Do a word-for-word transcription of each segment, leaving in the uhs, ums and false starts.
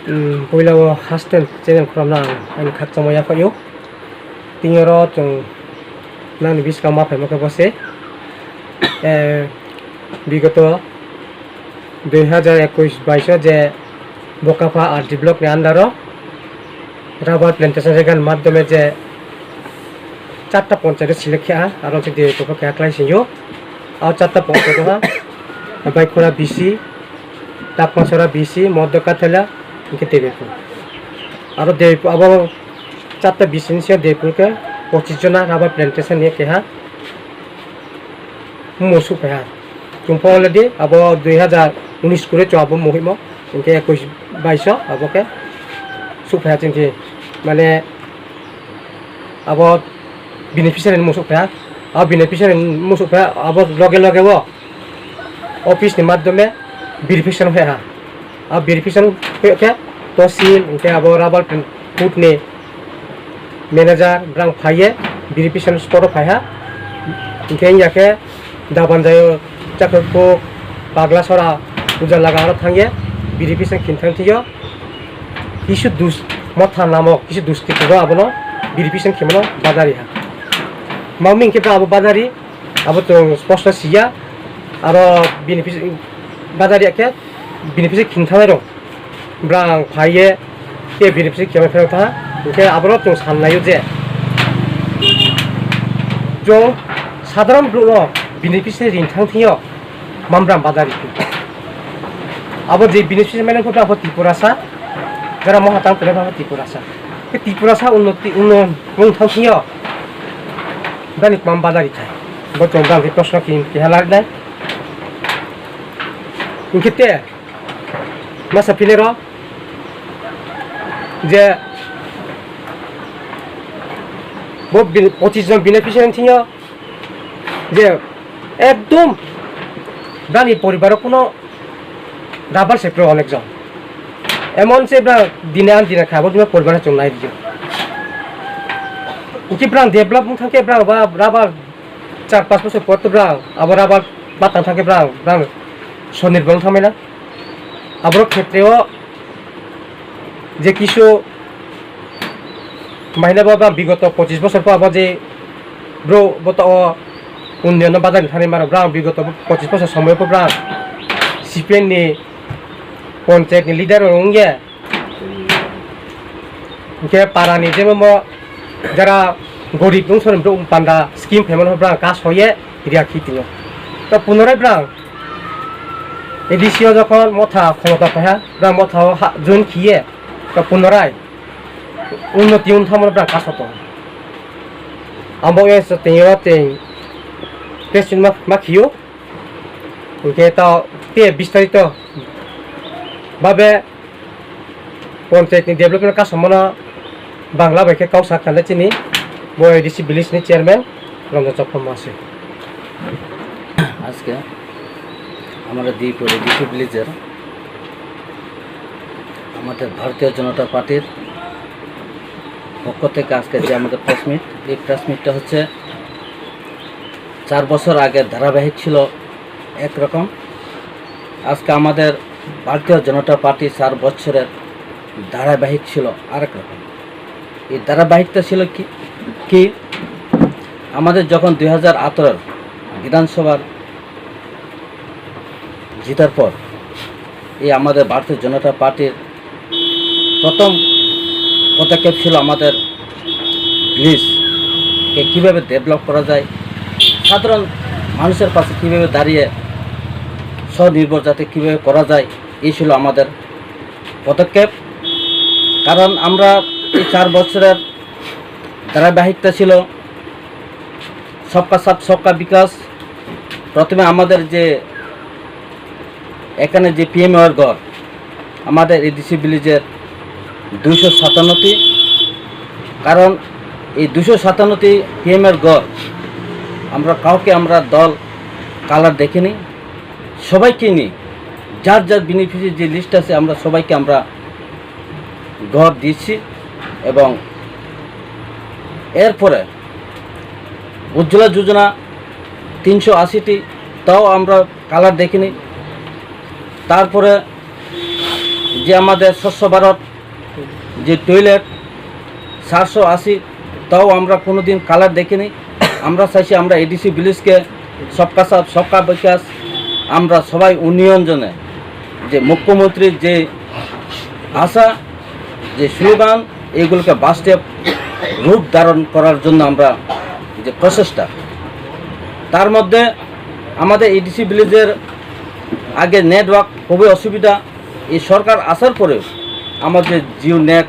Hmm, puila o hasten channel khorokno ang ani khakchangma yaphaio. Tini oro chwng nangni bwskango ma phaima khe bo se, eh, bigoto dui hajar ekush baish o je Bokapha R D block ni under o rubber plantation regan madhyome je charta ponchayat select khe ha, aro se de topha khe ha klai singyo. O charta ponchayat ha, Baikhora B C, Takmasora B C, Moddo Kathela, hinkhe Deviapur. Aro Deviapur abo charta B C ni siyang Deviapur khe pochis jona rubber plantation ni keha mumo suk phaiha. Chwng pho already abo dui hajar unis kuri chwng abo muhimo, hinkhe ekush baish o abo khe suk phaiha chwng khe, mane abo beneficiary ni mumo suk phaiha. Abo beneficiary ni mumo suk phaiha, abo loge loge o office ni madhyome verification phaiha. Abo verification phai khe tosil, hinkhe abo rubber plant ni manager brang phaiye verification spot o phaiha. Hinkhe wngya khe Dabanjaio, Chakrapuk, Paglasora, Ujalaga aro thangye verification khin thang thio. Kisu dus motha namo, kisu dus tikugo abono verification khimano badari ha. Maming khe abo badari, abo chwng sposto siya, aro benefic-, badari ya khe beneficiary khin thangnai rok brang phaiye tei beneficiary khe phai tha, hinkhe aborok chwng sanlaio je chwng sadharon borokno beneficiary ring thang thwio mamra badari. Abo je beneficiary mane kho abo Tripurasa, jara moha tang tole abo Tripurasa. Tei Tripurasa unnoti unnon wng thang thwio bani mam badari thai. Bo chwng bang khe proshno khe keha larinai. Hinkhe te masa philero je bo bin-, pochis jon beneficiary thwio je ekdom bani poribaro kuno rubber sector onekjon emon se bra dine an dine khabo dine poribaro chwng nai dio. Uki brang develop wng thangkhe brang ba rubber char pas bosor por to brang abo rubber patang thangkhe brang, brang sonirbor wng thangmai na. Aborok khetreo je kisu maina bo ba bigoto pochis bosor po abo je bro boto o unnoyon no badani thani maro brang bigoto pochis bosor somoy po brang C P M ni ponchayat ni leader rok wngya. Hinkhe para ni jebo mo jara gorib wngsorni borok panda scheme phaimano brang kas hoye riya khitingo. To punorai brang A D C o jokhon motha khomota phaiha, brang motha o ha join khiye, to punorai unnoti wng thamano brang kas hoto. Abo e se tengyo teng president ma, ma khiyo. Hinkhe to te bistarito babe ponchayat ni development kasamano Bangla bai khe kok sak kha chini bo A D C village ni chairman Ranjan Chakma Masi. আজকে আমাদের দ্বিপুর এডিসি ভিলেজের আমাদের ভারতীয় জনতা পার্টির পক্ষ থেকে আজকে যে আমাদের প্রেস মিট, এই প্রেস মিটটা হচ্ছে চার বছর আগে ধারাবাহিক ছিল একরকম, আজকে আমাদের ভারতীয় জনতা পার্টি চার বছরের ধারাবাহিক ছিল আরেক রকম। এই ধারাবাহিকটা ছিল কি, কি আমাদের যখন দুই হাজার আঠারোর বিধানসভার জিতার পর এই আমাদের ভারতীয় জনতা পার্টির প্রথম পদক্ষেপ ছিল আমাদের ভিলেজকে কীভাবে ডেভেলপ করা যায়, সাধারণ মানুষের পাশে কীভাবে দাঁড়িয়ে স্বনির্ভর যাতে কীভাবে করা যায়, এই ছিল আমাদের পদক্ষেপ। কারণ আমরা এই চার বছরের ধারাবাহিকতা ছিল সবকা সাথ সবকা বিকাশ। প্রথমে আমাদের যে এখানে যে পিএমওর ঘর, আমাদের এডিসি ভিলেজের দুইশো সাতান্নটি। কারণ এই দুইশো সাতান্নটি পিএমওর ঘর আমরা কাউকে, আমরা দল কালার দেখিনি, সবাইকে নিয়ে যার যার বেনিফিশিয়ারি যে লিস্ট আছে আমরা সবাইকে আমরা ঘর দিচ্ছি। এবং এরপরে উজ্জ্বলা যোজনা তিনশো আশিটি, তাও আমরা কালার দেখিনি। তারপরে যে আমাদের স্বচ্ছ ভারত, যে টয়লেট চারশো আশি, তাও আমরা কোনোদিন কালার দেখিনি। আমরা চাইছি আমরা এডিসি ভিলেজকে সবকা সাথ সবকা বিকাশ, আমরা সবাই উন্নয়ন জন্য যে মুখ্যমন্ত্রীর যে আশা, যে স্লোগান, এইগুলোকে বাস্তব রূপ ধারণ করার জন্য আমরা যে প্রচেষ্টা। তার মধ্যে আমাদের এডিসি ভিলেজের আগে নেটওয়ার্ক খুবই অসুবিধা। এই সরকার আসার পরেও আমাদের জিও নেট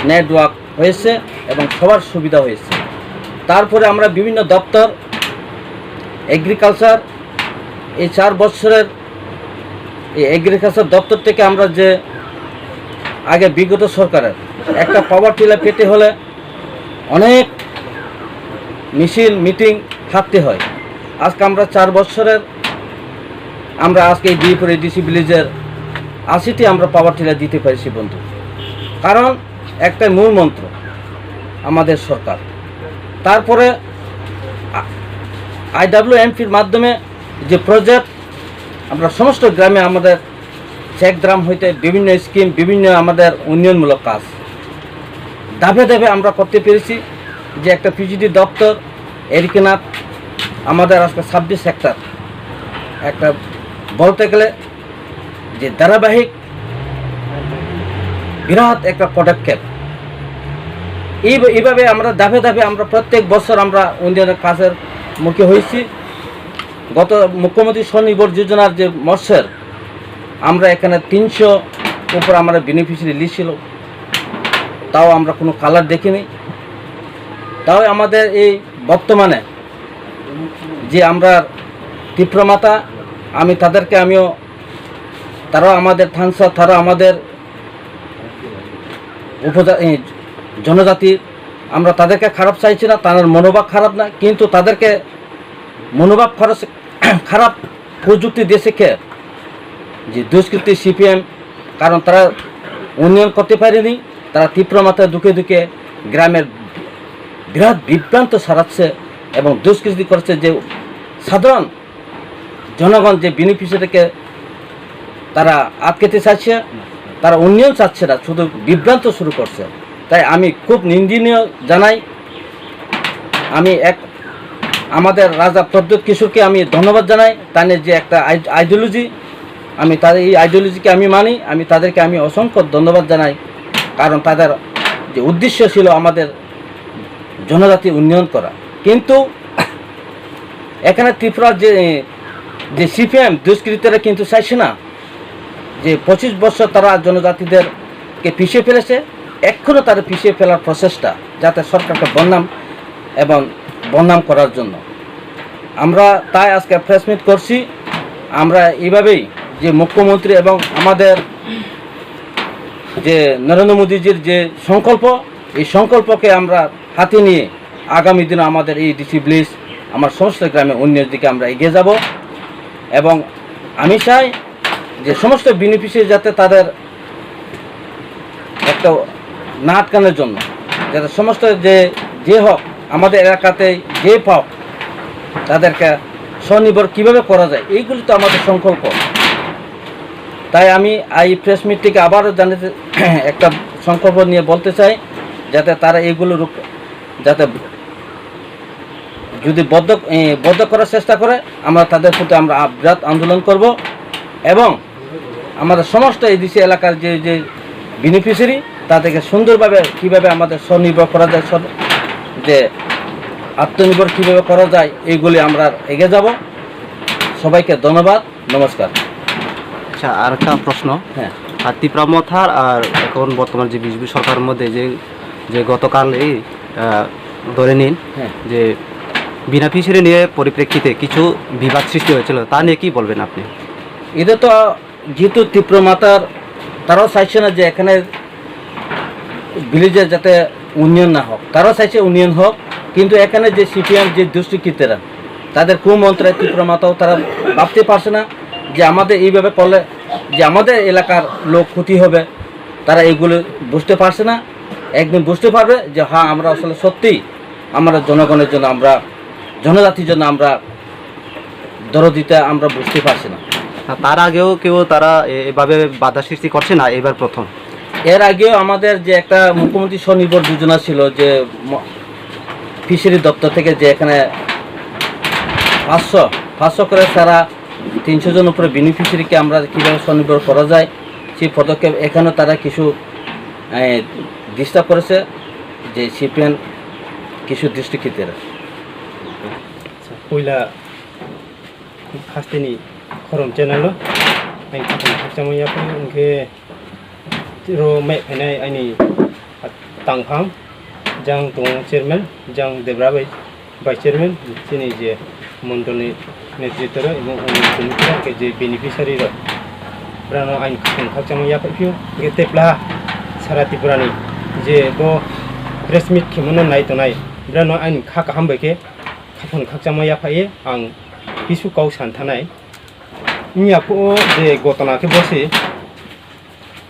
নেটওয়ার্ক হয়েছে এবং সবার সুবিধা হয়েছে। তারপরে আমরা বিভিন্ন দপ্তর, এগ্রিকালচার, এই চার বছরের এই এগ্রিকালচার দপ্তর থেকে আমরা যে আগে বিগত সরকারের একটা পাওয়ার টিলার পেতে হলে অনেক মিছিল মিটিং থাকতে হয়। আজকে আমরা চার বছরের আমরা আজকে এই ডিপুর এডিসি ভিলেজের আশিটি আমরা পাওয়ার টিলার দিতে পারছি বন্ধু। কারণ একটাই মূল মন্ত্র আমাদের সরকার। তারপরে আইডাব্লিউ এমপির মাধ্যমে যে প্রজেক্ট আমরা সমস্ত গ্রামে আমাদের চেক ড্রাম হইতে বিভিন্ন স্কিম, বিভিন্ন আমাদের উন্নয়নমূলক কাজ ধাপে ধাপে আমরা করতে পেরেছি। যে একটা পিজিডি দপ্তর এরিকেনাথ আমাদের আজকে ছাব্বিশ হেক্টর একটা বলতে গেলে যে ধারাবাহিক বিরাট একটা পদক্ষেপ। এই এইভাবে আমরা ধাপে ধাপে আমরা প্রত্যেক বছর আমরা উন্নয়নের কাজের মুখে হয়েছি। গত মুখ্যমন্ত্রী স্বনির্ভর যোজনার যে মৎস্যের আমরা এখানে তিনশো উপর আমরা বেনিফিশিয়ারি লিস্ট ছিল, তাও আমরা কোনো কালার দেখিনি। তাও আমাদের এই বর্তমানে যে আমরা ত্রিপুরা মাতা, আমি তাদেরকে আমিও, তারাও আমাদের থানসা, তারা আমাদের উপজা এই জনজাতি, আমরা তাদেরকে খারাপ চাইছি না, তাদের মনোভাব খারাপ না, কিন্তু তাদেরকে মনোভাব খারাপ খারাপ প্রযুক্তি দেশে কে যে দুষ্কৃতি সিপিএম, কারণ তারা উন্নয়ন করতে পারেনি। তারা তীব্র মাত্রায় দুঃখে দুঃখে গ্রামের বিরাট বিভ্রান্ত ছড়াচ্ছে এবং দুষ্কৃতি করছে যে সাধারণ জনগণ যে বেনিফিশিয়ারিকে তারা আটকেতে চাইছে, তারা উন্নয়ন চাচ্ছে না, শুধু বিভ্রান্ত শুরু করছে। তাই আমি খুব নিন্দনীয় জানাই। আমি এক আমাদের রাজা প্রদ্যুৎ কিশোরকে আমি ধন্যবাদ জানাই। তাদের যে একটা আইডিওলজি, আমি তাদের এই আইডিওলজিকে আমি মানি, আমি তাদেরকে আমি অসংখ্য ধন্যবাদ জানাই। কারণ তাদের যে উদ্দেশ্য ছিল আমাদের জনজাতি উন্নয়ন করা, কিন্তু এখানে ত্রিপুরার যে যে সিপিএম দুষ্কৃতীরা কিন্তু চাইছে না যে পঁচিশ বছর তারা জনজাতিদেরকে পিছিয়ে ফেলেছে, এখনও তারা পিছিয়ে ফেলার প্রচেষ্টা, যাতে সরকারকে বদনাম এবং বদনাম করার জন্য। আমরা তাই আজকে প্রেস মিট করছি। আমরা এইভাবেই যে মুখ্যমন্ত্রী এবং আমাদের যে নরেন্দ্র মোদীজির যে সংকল্প, এই সংকল্পকে আমরা হাতে নিয়ে আগামী দিনে আমাদের এই ডিসি ভিলেজ, আমার সমস্ত গ্রামে উন্নয়নের দিকে আমরা এগিয়ে যাব। এবং আমি চাই যে সমস্ত বেনিফিশিয়ারি যাতে তাদের একটা না আটকানোর জন্য, যাতে সমস্ত যে যে হক আমাদের এলাকাতে যে পাও তাদেরকে স্বনির্ভর কীভাবে করা যায়, এইগুলি তো আমাদের সংকল্প। তাই আমি এই প্রেস মিট থেকে আবারও জানাতে একটা সংকল্প নিয়ে বলতে চাই, যাতে তারা এইগুলো রূপ- যাতে যদি বদ্ধ এ, বদ্ধ করার চেষ্টা করে, আমরা তাদের প্রতি আমরা আ- বিরাট আন্দোলন করব। এবং আমাদের সমস্ত এডিসি এলাকার যে যে বেনিফিশিয়ারি, তাদেরকে সুন্দরভাবে কীভাবে আমাদের স্বনির্ভর করা যায়, স্ব- যে আত্মনির্ভর কীভাবে করা যায়, এইগুলি আমরা এগিয়ে যাব। সবাইকে ধন্যবাদ। নমস্কার। আচ্ছা, আর একটা প্রশ্ন। হ্যাঁ। আর তিপ্রা মথার আর এখন বর্তমান যে বিজেপি সরকারের মধ্যে যে যে গতকাল এই আহ, ধরে নিন হ্যাঁ। যে বিনা ফিশারি নিয়ে পরিপ্রেক্ষিতে কিছু বিবাদ সৃষ্টি হয়েছিল, তা নিয়ে কি বলবেন আপনি? এটা তো যেহেতু তিপ্রা মথার, তারাও চাইছে না যে এখানে ভিলেজে যাতে উন্নয়ন না হোক, তারাও চাইছে উন্নয়ন হোক। কিন্তু এখানে যে সিপিএম যে দুষ্কৃতীরা, তাদের কুমন্ত্রে তিপ্রা মথাও তারা ভাবতে পারছে না যে আমাদের এইভাবে করলে যে আমাদের এলাকার লোক ক্ষতি হবে। তারা এইগুলো বুঝতে পারছে না। একদিন বুঝতে পারবে যে হ্যাঁ, আমরা আসলে সত্যিই আমরা জনগণের জন্য, আমরা জনজাতির জন্য আমরা দরদিটা আমরা বুঝতে পারছি না। তার আগেও কেউ তারা এ-, এভাবে বাধা সৃষ্টি করছে না, এবার প্রথম? এর আগেও আমাদের যে একটা মুখ্যমন্ত্রী স্বনির্ভর যোজনা ছিল, যে ম-, ফিশারি দপ্তর থেকে যে এখানে পাঁচশো, পাঁচশো করে সারা তিনশো জন উপরে বেনিফিশিয়ারিকে আমরা কীভাবে স্বনির্ভর করা যায়, সেই পদক্ষেপ এখানেও তারা কিছু, এ, ডিস্টার্ব করেছে, যে সিপিএম কিছু দৃষ্টি ক্ষেত্রে। Puila hasteni khorom channel o ang khakchangma yapri hwnkhe ro mai phainai aini tangphang jang tongo chairman, jang Debra bai vice chairman, chini je mondolni netritwa rok ebong committee rok je beneficiary rok, brano ang khakchangma yapri phio hwnkhe tepla sara Tripura ni je bo press meet khemano nai tongnai, brano ang kha kaham bai khe khaphang khakchangma yaphai ang kisu kau san thanai. Wngya phuo je gotona khe bosi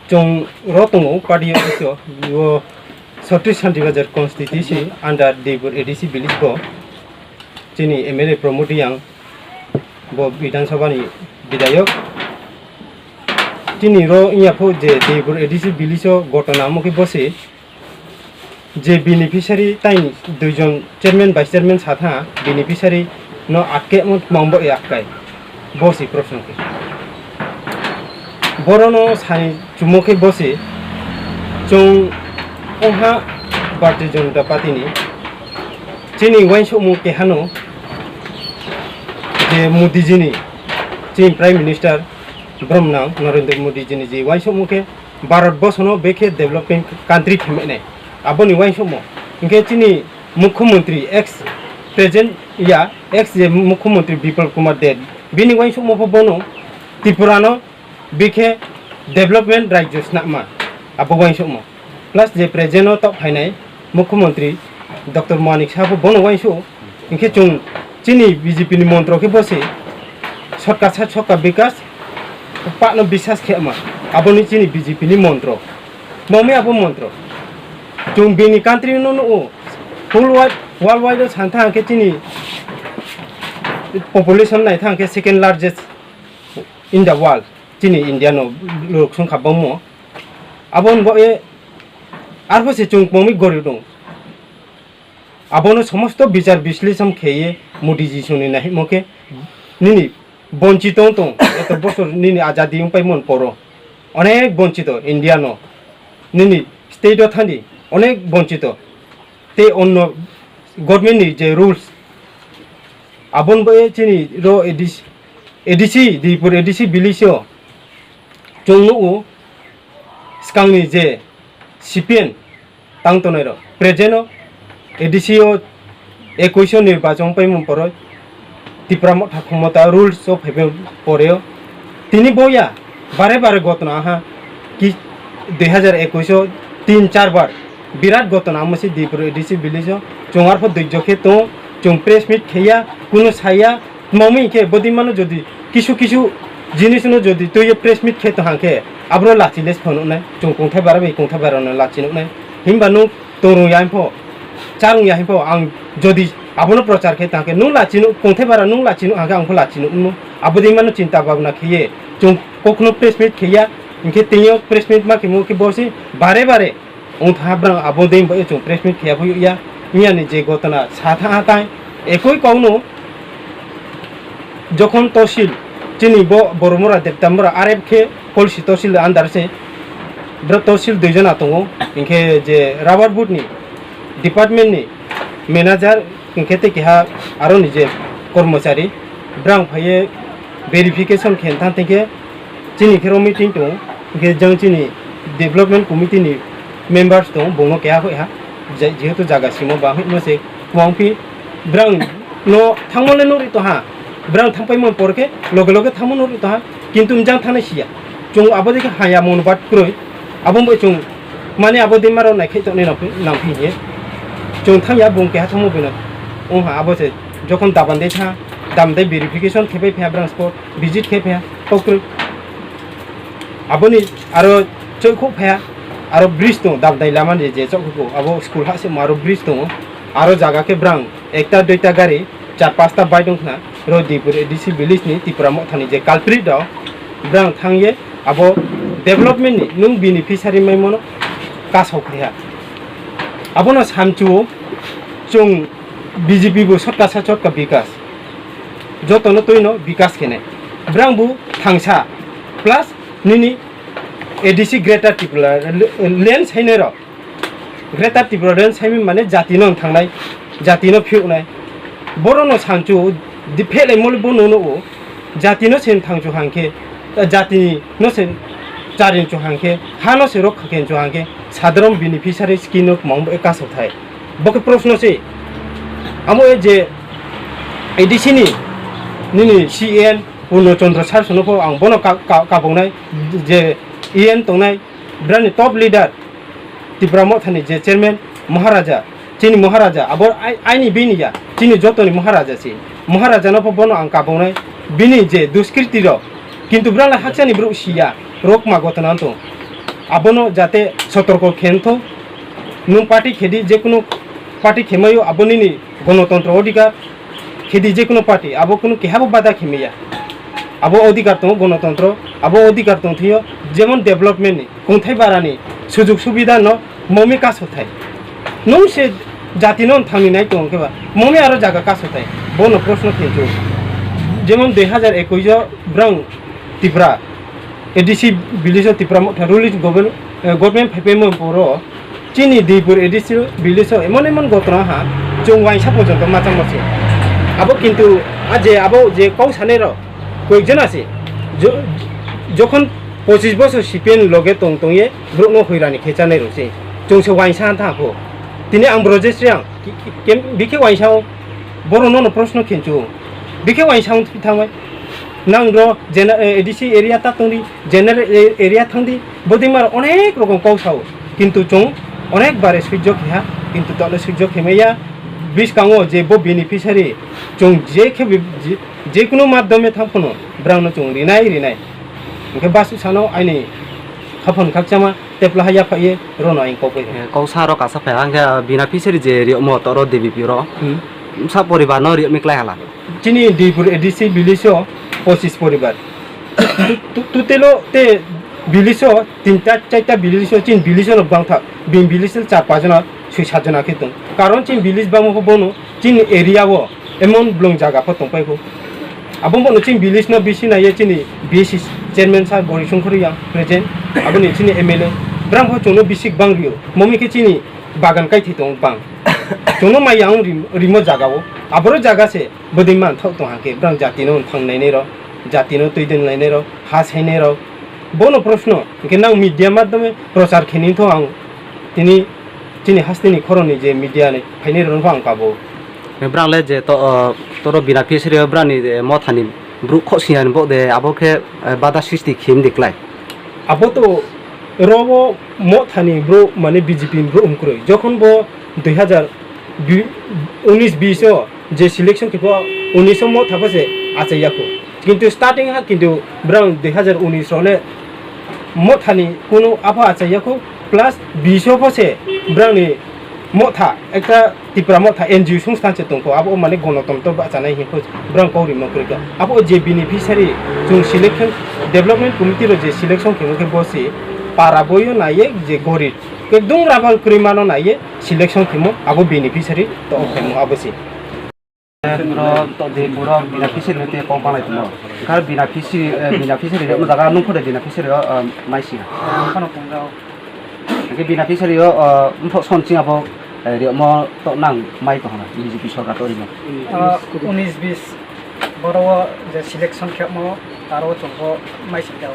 chwng ro tongo party office o, o Chhattisgarh Santibajar constituency under Deipur A D C village bo chini M L A Pramod Reang bo Bidhan Sabha ni bidayok. Chini ro wngya phuo je Deipur A D C village o gotona omo khe bosi je beneficiary tai duijon chairman vice chairman satha beneficiary no atke mo tmang bo yakkai bo si proshno khe boro no sai chumo khe bo si chwng oha Bharatiya Janata Party ni chini waisukmung keha no je Modi ji ni chini prime minister bromnang Narendra Modi ji ni je waisukmung khe Bharat bosono bekhe developing country khemenai. Aboni waisukmo. Hinkhe chini Mukhyamantri ex present ya, ex je Mukhyamantri Bipal Kumar Deb. Bini waisukmo pho bono Tripura no bekhe development rajyo snama. Abo waisukmo. Plus je present o tok phainai Mukhyamantri Doctor Manik Saha pho bono waisuk. Hinkhe chwng chini B J P ni montro khe bo se, "Sabka saath, sabka vikas," pakno biswas khe ma, aboni chini B J P ni montro. Mami abo montro. Chwng bini country no nugo, whole wide, world wide o san thang khe chini population nai thang khe second largest in the world. Chini India no lok song kha bangmo. Aboni bo e arpho se chwng mami gorib dong. Abono somosto bichar bisleshon kheye Modi ji songni nahimo khe nini bonchito wng tong, eto bosor nini ajadi wng paimon poro. Onek bonchito India no, nini state o thani onek bonchito. Tei onno government ni je rules, abon bo e chini ro A D C, A D C, Dipur A D C village o chwng nugo swkangni je C P M tang tongnai rok. Present o A D C o ekuish o nirbachon paimung poro Tipra Motha khomota rules o phaibai poreo tini boya bare bare gotna aha ki dui hazar ekuish o tin char bar birat gotna amo se Dipur A D C village o chwng arpho dujjo khe tongo, chwng press meet khaiya, kunu saiya, Mami khe bodi mano jodi kisu kisu jinis no jodi twi press meet khe to hangkhe abro lachi les phano nai, chung kungthai bara bai kungthai bara no lachi nuk nai. Himba nuk torung ya himpo, charung ya himpo, ang jodi abono prochar khe tangkhe nung lachi nuk, kungthai bara nung lachi nuk hangkhe ang pho lachi nuk mo. Abodi mano chinta bhabna khiye chung kokno press meet khiya, hinkhe tengyo press meet ma khimo khe bosi bare bare Wng tha brang abo dei bai chwng press meet khiya phuyu ya. Miya ni je gotona sa tha ha tai. Ekoi kok no jokhon tosil chini bo Boromura Deptamura R F khe Kolsi tosil under se. Bro tosil dui jona tongo. Hinkhe je rubber board ni department ni manager hinkhe tei keha aro ni je kormochari brang phaiye verification khe tha tei khe Chini khe ro meeting tongo, hwnkhe jang chini development committee ni members tongo, bongno keha hoi ha, je-, jehetu jaga simo ba hoi mase kwbang phi brang no thangma le nori to ha, brang thangpai man por khe loge loge thangma nori to ha, kintu jang thangna siya, chung abo dikhe haya mon bat kroi, abo bai chung mani abo dima rok nai khe tongnai nang phi, nang phi ye, chung thang ya bung keha thangma bino, ong ha abo se jokhon daban dei tha, dam dei verification khe pai pha brang spot. Visit khe phaiya, kok kwrwi. Aboni aro choi khuk phaiya, aro bridge tongo, dab dai lama ni je chok khuku, abo school ha se aro bridge tongo, aro jaga khe brang ekta duita gari char pasta bai tong khna, ro Dipur A D C village ni Tipra Mothani je culprit rok, brang thang ye abo development ni nung beneficiary mai mano kasao khai ha. Abono samchu chung B J P bo sotka sa sotka bikas, joto no twi no bikas khe nai. Brang bo thangsa plus nini A D C Greater Tripura land sainai rok. Greater Tripura land saimani mane jati no thangnai, jati no phiuknai. Boro no sanchu di phelai moli bo no no o. Jati no sen thangchu hangkhe, jati no sen charin chu hangkhe, ha no se rok khaken chu hangkhe, sadharon beneficiary scheme no mong bo kasao thai. Bo khe proshno se. Amo e je A D C ni nini C N Purno Chandra sir sono pho ang bono ka-, ka-, kabongnai je E N tongnai. Brani top leader Tipra Mothani je chairman Maharaja, chini Maharaja, abo ai-, aini bini ya, chini jotoni Maharaja si. Maharaja no pho bono ang kabongnai, bini je duskriti rok, kintu brala hakchani bro siya, rok ma gotana tong. Abono jate sotorko khen tho, nung party khedi, je kunu party khemayo aboni ni gonotontro odhikar, khedi je kunu party, abo kunu kehabo bada khemaya. Abo odhikar tongo gonotontro, abo odhikar tong thwiyo, jemon development ni, kungthai barani, sujug subida no, momi kaso thai. Nung se jati no thangni nai tong khe ba, momi aro jaga kaso thai. Bono proshno khe chu. Jemon dui hazar ekush o brang Tipra, A D C village o Tipra Motha ruling government, eh, government phaipai mo poro, chini Dipur A D C village o emon emon gotro ha, chung waisa porjonto machang masi. Abo kintu, a je abo je kau sanai rok, koyekjon ase. Jo-, jokhon pochis bosor C P M loge tong tong ye, borok no hoirani khe chanai rok se. Chung se waisa han tha kho. Tini ang Brojes Reang, ki-, ki-, kem-, bikhe waisa o, borok no no proshno khenchu. Bikhe waisa o thangmai. Nang ro jena-, eh, A D C area ta tongdi, general a-, area thangdi, bodimar onek rokom kok sao. Kintu chung onek bare sujjo kheha, kintu tole sujjo khemaya. Biskango je bo beneficiary, chung je khe bi-, je, je kunu madhyome thang phano, brang no chung rinai, rinai. Hingke basu sano aini khapon khakchama tepla haya phaiye rono aing kokoi. Eh, kok sa ro kasa phai, hingke, ah, beneficiary je riomo toro D B P ro. Hmm. Sa poribar no riomi klai hala. Chini Dipur A D C village o pochis poribar. Tu, tu, tutelo te village o tinta, chaita village o, chin village o no bangtha. Bin village o char pajona, sui sajona khe tong. Karon chin village bangmo bono, chin area o emon blong jaga pho tongpai kho. Abo bono chin village no bisi naiye chini B C chairman sir Gori Songkhor yang present. Aboni chini M L A. Brang pho chungno bisi bang rio. Momi khe chini bagan kai thi tong bang. Chungno mai yang rim-, rimo jaga o. Aboro jaga se. Bwdwi man thok tong hake, brang jati no thang nainai rok, jati no twi dwng nainai rok, ha sainai rok. Bono proshno, hingke nang media madhyome prochar khe nini tho ang tini chini hasteni khoroni je media ni phainai rok no ang kabo. Brang le je to, o, toro beneficiary o brani je mothani bru khosingya ni bo de abo khe, eh, bada sristi khim di klai. Abo to robo mothani bru mane B J P ni bru umkroi. Jokhon bo dui hazar unis bis o je selection khe pho unis o motha pho se achai ya kho. Kintu starting ha kintu brang dui hazar unis rok le mothani kunu apho achai ya kho, plus bis o pho se brang ni motha ekta Tipra motha N G O songsthan se tong kho, abo mane gonotontro bachanai hin kho brang kok rima kwrwi kha. Abo je beneficiary chung selection development committee rok je selection khe bo se para boyo naiye je gorib ekdum rabal kwrwi mano naiye selection khemo abo beneficiary to khemo abo se. Bro, to de bro beneficiary te kok banai tongmo. Kar beneficiary, eh, beneficiary de jaga nung khode beneficiary o, eh, mai si. Ang khano tongjao. Ke beneficiary o, eh, mphok son ching abo, eh, riomo to nang mai tongna B J P sorkar to rimo. Ah, unis bis boro o je selection khemo aro chongo mai si jao.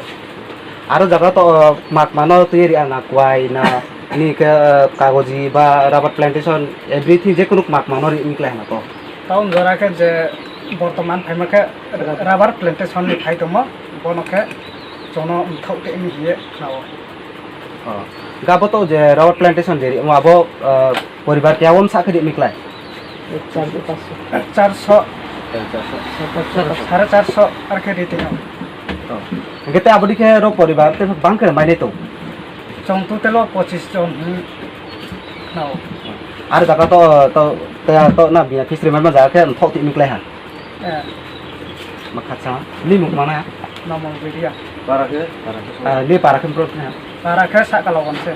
Aro jaga to, uh, mak mano twi ri ana kwai na ni ke, uh, kagoji ba rubber plantation everything je kunu mak mano ri ni klai na to. Town jora khe je bortoman phaima khe rubber plantation ni phai tongmo bono khe chono mthok te ni hiye khnao. Oh. Gabo to je rubber plantation je ri mo abo, uh, poribar kya won sa khe ri ni klai. Charso. Charso. Sare charso ar khe ri tong. Oh. Hingke te aboni khe ro poribar te bang khe mai nai tong. Chong total o pochis jon hin nao. Ar jaga to, to Kaya to na bia fisri ma jaga khe thok ti miklai ha. Eh. Makhatsa ni muk mana. Nomol bidia. Para khe, para khe. Ah, ni para khe pro na. Para khe sakalo wanse.